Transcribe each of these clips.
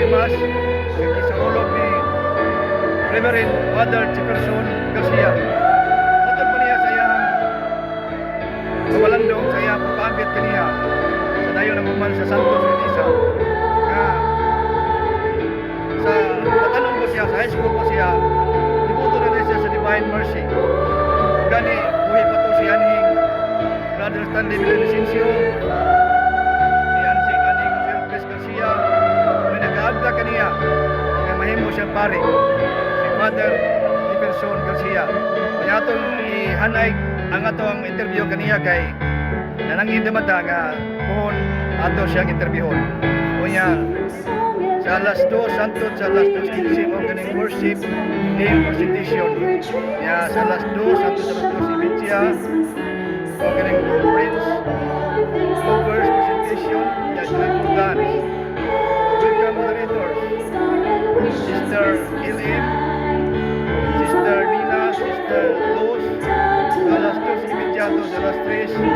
Holy Mass nga gisaulog ni Reverend Father Jefferson Garcia. Matod pa niya sa iyang kawalandong, sa iyang pagpaambit kaniya sa dayon ng human sa Santos nga Misa nga sa batan-on ko siya, sa high school pa siya, deboto na siya sa Divine Mercy. Gani, buhi pa to si anhing Brother Stanley Villavicencio, si Ansi aning Sir Chris Garcia, may nag-aagda kaniya nga mahimo siyang pari, si Father Jefferson Garcia. Kaya atong ihanay ang atong interview kaniya kay nanangin naman ta nga puhon ato siyang interviewon. Unya, sa alas 2 hantod sa alas 2:15 mo kaning worship day presentation. Ya, sa alas 2 hantod sa alas 2:30 mo kaning Prince Movers presentation ya, joyful dance. Welcome moderators. Sister LM, Sister Nina, Sister Luz, sa alas 2:30 sa alas 3 mo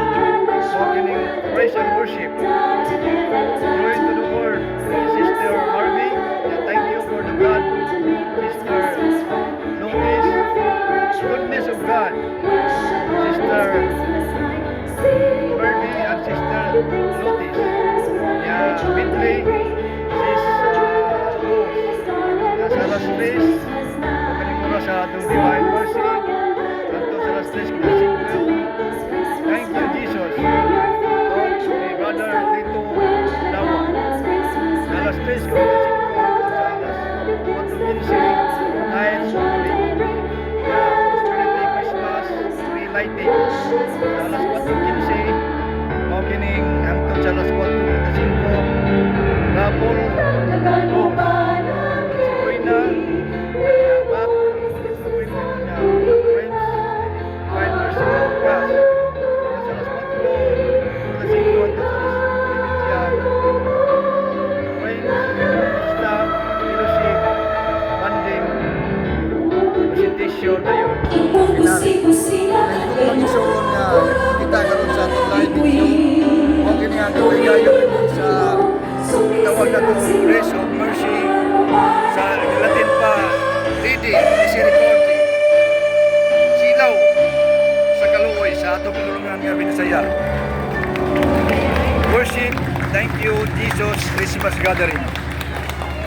kining praise and worship. Joy to the world, Sister Harvey, and thank you for the blood. Sister Lois, goodness of God. Sister Bernie and Sister Lotis. Ya, Bentley, Sis Luz. Ya, sa alas 3, o kaning oras sa atong Divine Mercy, hantod sa alas 3:45. Thank you, Jesus. To ni Brother Lito Lawa. Sa alas 3:45 hantod sa alas 4:15, Nights Holy. Ya, Prosperity Christmas tree lighting. Sa alas 4:15, mao kining hangtod sa alas 4:45, raffle, Sabrina, Bat, Sabrina, Friends, Divine Mercy, Gas. Sa alas 4:45 hangtod sa alas 5:30, Friends, Staff, Fellowship, Funding, Presentation dayon. Finale. Hindi ko mag-isuon nga kita karon sa atong live video. Mao kini ang kahigayon sa tawag na to Grace of Mercy, sa Latin pa Lady Misericordia. Silaw sa kaluoy sa atong pinulungan nga Binisaya. Worship, thank you Jesus Christmas gathering.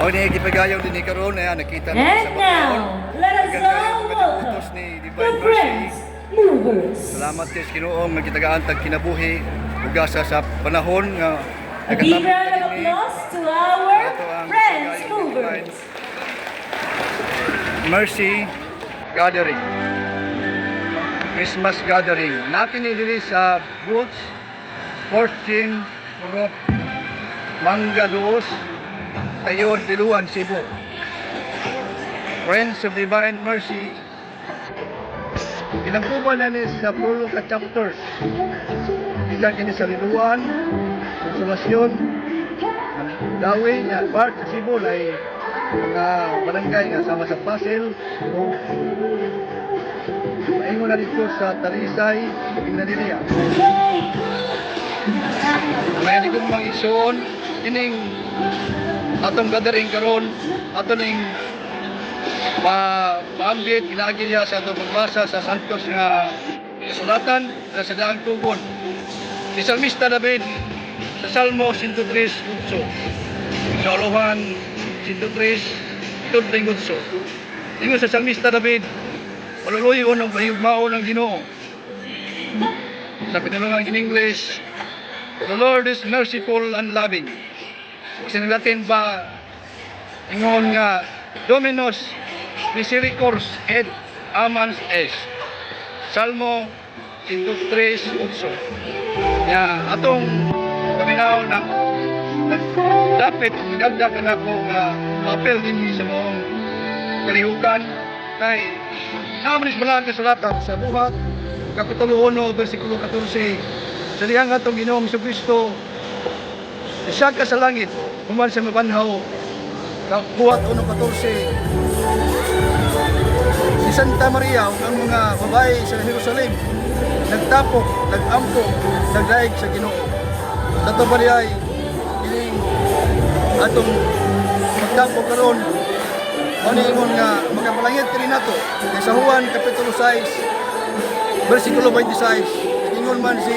O ni gipagayon din ni karon na nakita na And sa now, let us all welcome ni the Divine Mercy. Friends Movers. Salamat kay Ginoo nga gitagaan tag kinabuhi ug asa sa panahon nga A big round of applause to our Friends Movers. Mercy Gathering. Christmas Gathering. Natin diri sa Boots, Fortune, Purok, Manggaduos, Tayod, Liloan, Cebu. Friends of Divine Mercy. Ginangkuban na ni sa pulo ka chapters. Gikan kini sa Liloan, Consolacion, Dawi, nga part sa Cebu ay mga barangay nga sama sa Pasil o maingon na dito sa Talisay, Pinaderia. May kong mga isuon, ining atong gathering karon, ato ning pa paambit ginaagi niya sa atong pagbasa sa Santos nga Kasulatan sa Daang Tugon. Si Salmista David sa Salmo 103:8. Sa Uluhan 103:8. Ingon sa Salmista David, "Maluluyon ang mahigugmaon ng Ginoo." Sa pinulungan in English, "The Lord is merciful and loving." Sa Latin ba, ingon nga, "Dominus misericors et amans est." Salmo 103:8. Ya, atong paminaw na dapat nagdagdag ka na ko nga papel din sa mong kalihukan kay naman is balaan kasulatan sa Buhat Kapitulo 1 versikulo 14 sa dihang atong Ginoong Kristo siya ka sa langit human siya mabanhaw. Buhat 1:14, si Santa Maria ug ang mga babae sa Jerusalem nagtapok, nagampo, naglaig sa Ginoo. Sa to ba ay kining atong pag Pagtampo karon, mao ni ingon nga makapalangit kini nato. Kay sa Juan kapitulo 6 versikulo 26, ingon man si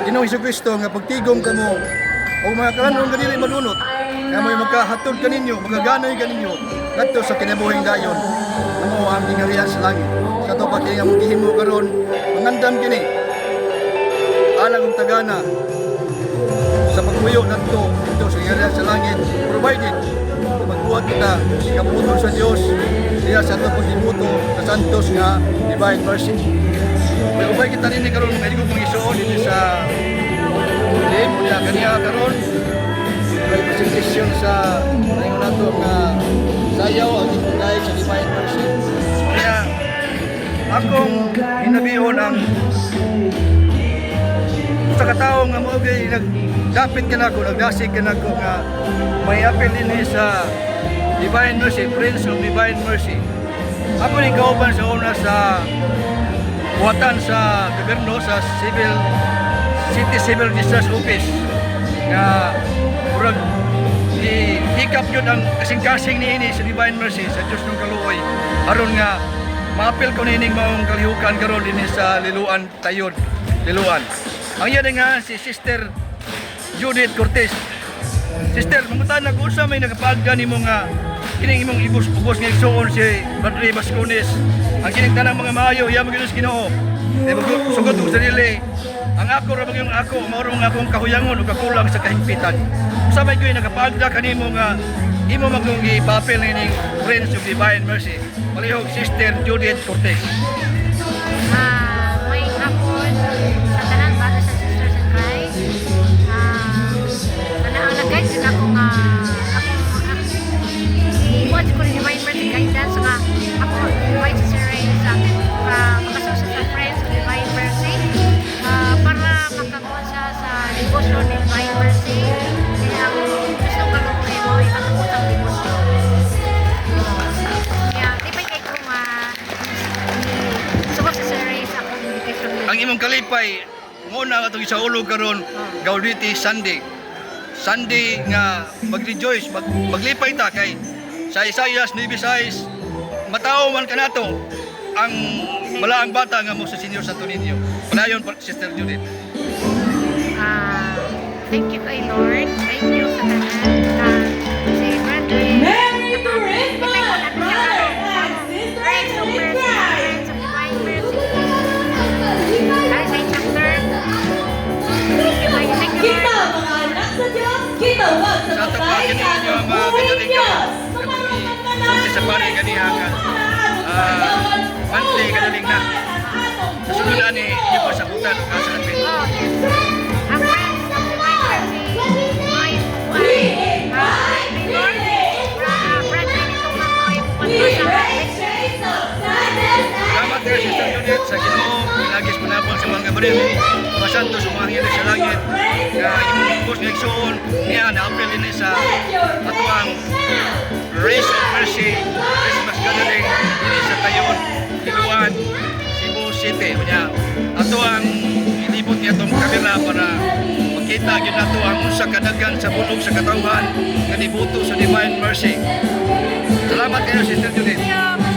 Ginoong Hesukristo nga pagtigom kamo o mga kalan-on nga dili malunot, nga mo'y magkahatod kaninyo, magaganoy kaninyo ngadto sa kinabuhing dayon nga mao ang gingharian sa langit. Sa ato pa kini nga among gihimo karon, mangandam kini alang og tagana sa pagpuyo ngadto dito sa gingharian sa langit, provided na magbuhat kita sa kabubut-on sa Dios diya sa ato pagdibuto sa Santos nga Divine Mercy. May ubay kita nini karon, mga iligog, mga igsoon, dinhi sa team niya kaniya karon may presentation sa ingon nato nga sayaw ang ipundayag sa Divine Mercy. Kaya akong hinabihon ang sa katawo nga mao gyud nagdapit kanako, nagdasig kanako nga may apil dinhi sa Divine Mercy, Prince of Divine Mercy. Ako ni kauban sa una sa buhatan sa gobyerno, sa civil City Civil Discharge Office, nga murag di hikap yun ang kasing-kasing niini sa Divine Mercy, sa Diyos ng Kaluoy, aron nga maapil ko niining maong kalihukan karon dinhi sa Liloan, Tayod, Liloan. Ang iya nga si Sister Judith Cortez. Sister, mangutana ko, unsa may nakapaagda nimo nga kining imong ibus ubos nga igsuon si Padre Bascones, ang kining tanang mga maayo iya magyud sa Ginoo? Di ba sugot og sarili, ang ako ra magyung ako, mao ra akong kahuyangon ug kakulang sa kahigpitan. Unsa may gyud nakapaagda kanimo nga imo magyung gipapil nining Friends of Divine Mercy? Palihog, Sister Judith Cortez. Maayong hapon sa tanan, brothers and sisters in Christ. Ana ang nag-guide jud ako nga ako i-watch ko ni Divine Mercy guidance nga ako invite si Sir Ray sa makasosyo sa Friends of Divine Mercy para makakuha siya sa devotion ni Divine Mercy. Kaya ang gusto ko kaluoy mo ikatapos devotion. Kaya di pa kay ko nga sugod si Sir Ray sa akong invitation. Ang imong kalipay mo na atong isaulog karon, Gaudete Sunday. Sunday nga mag-rejoice, maglipay ta kay sa Isaias 9:6, matawo man kanato ang balaang bata nga mo sa Senior Santo Niño. Padayon, Sister Judith. Thank you kay Lord. Thank you sa tanan. Si Bradley. Merry Christmas, brother and sister Friends of in Mercy, Christ! Friends of Divine Mercy. Dahil sa chapter. Thank you, thank you, thank you, Kita, Lord. mga anak sa Diyos, gitawag sa Sa ato pa patay kini sa inyo atong mga buhing kagaling Diyos. karon. Sa pare ganiha nga monthly gathering na. Sa sunod ani inyo pa sabutan ug asa kapit. Oh, yes. Ang Friends of Divine Mercy, may buwan. Lord, Bradley, nito nga may buwan We pa sa break chains of sadness and Salamat kayo, Sister Judith, sa Ginoo lagis panabang sa mga Gabriel, mga santos ug mga anghel sa langit nga imong ubos nga igsuon niya naapil dinhi sa Let your atoang praise shout. Race of Mercy Christmas Gathering dinhi sa Tayon, Liloan, Cebu City. Unya ato ang ilibot niya tong kamera para makita gyud nato ang unsa kadaghan sa bulog sa katawhan nga nibuto sa Divine Mercy. Salamat kayo, Sister Judith. Thank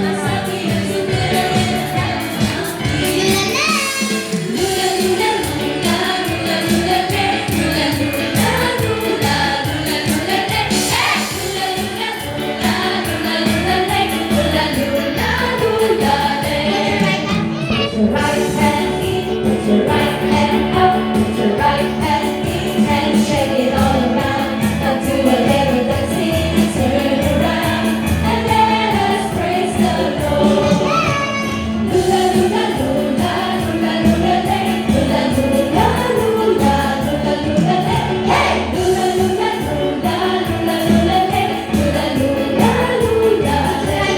you, Pastor Lord. Put your right hand in, put your right hand out, put your right hand in and shake it all around. Now do a little dancing and turn around and let us praise the Lord. Lula lula lula lula lula lay, lula lula lula lula lula lay, hey! Lula lula lula lula lula lay, lula lula lula lay.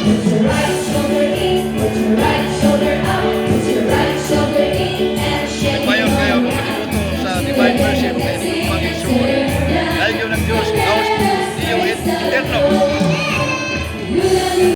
Put your right shoulder in, put your right shoulder out, put your right shoulder in and shake it Payon kayo all mga devoto sa Divine Mercy, mga inyong mga igsuon. Dahil yun ang Diyos, Gaus Dio et Eterno.